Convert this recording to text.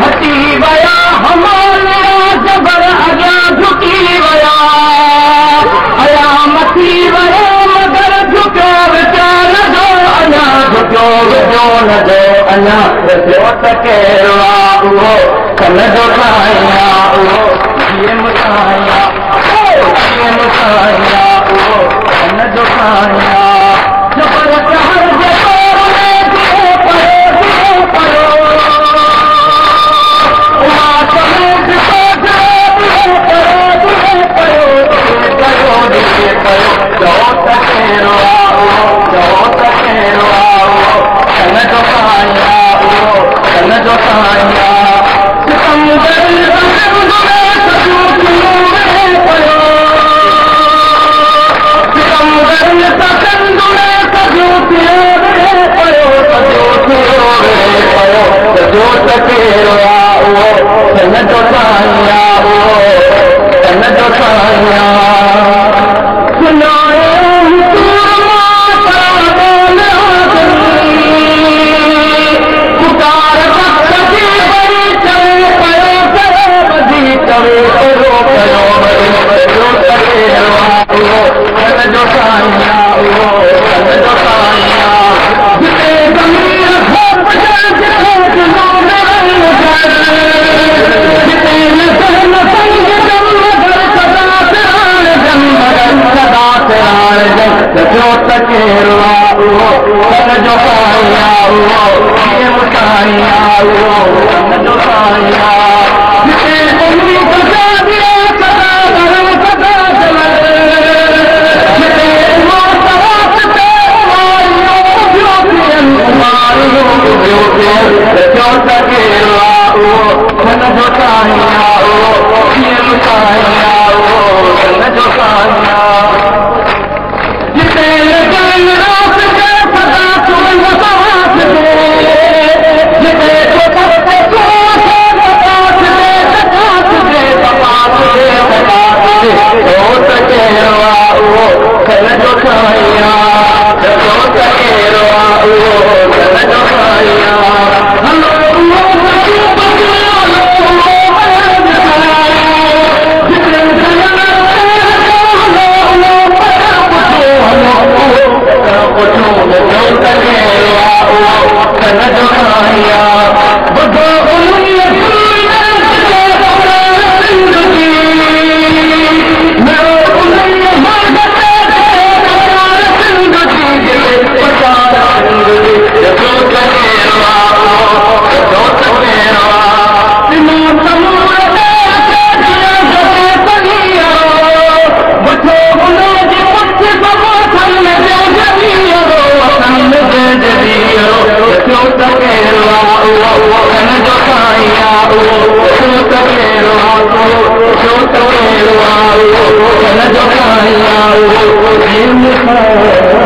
हटी वया हमारा जबर अॻियां झुकी वया, अया मथी वयो मगर झुकियो विचार जो, अञा झुकियो विझो न जो, अञा ॾिसो त केरु आहे उहो कन जो साईं आहे उहो, जीअं साईं आहे जीअं साईं आहे उहो कन जो साईं आहे। जबर कहर जे तौर में दिए पयो दिए पयो, उमा समेत सोचो दिए पयो दिए पयो, दिए पयो दिए पयो, चओ त केरु आहे उहो, चओ त केरु आहे उहो कन जो साईं आहे उहो कन जो साईं आहे। सितमगर में सजो थियो पयो, सितमगर सचंद में सजो थियो पयो, सजो थियो पयो, सजो त केरु आहे उहो कन जो साईं आहे उहो कन जो साईं आहे। पुकार बख़्त जी वरी चवे पयो चवे बधी चवे पयो पयो सजो त केरु आहे उहो कन जो साईं आहे उहो कन जो साईं आहे। जिते ज़मीन खोप जिते दिलो में जिते न संग जम मगर सदा सिराण जम मगर सदा सिराण जम, सजो त केरु आहे उहो कन जो साईं आहे उहो जीअं साईं आहे उहो कन जो साईं आहे। जिते उम्मीद जादिया सदा धर्म सदा जमल, जिते मौत ते उमारियो उभियो थियनि उमारियो उभियो थियनि, सजो त केरु आहे उहो कन जो साईं आहे उहो जीअं साईं आहे उहो कन जो साईं आहे। जिते लॻन रात जे सदा सुन सवास ते, जिते तपास ते तपास ते, चओ त केरु आहे उहो कन जो साईं आहे, चओ त केरु आहे उहो कन जो साईं आहे। हलो उहो जिते पुछो चओ त केरु आहे उहो कन जो साईं आहे। ॿुधो कन जो साईं आहे उहो।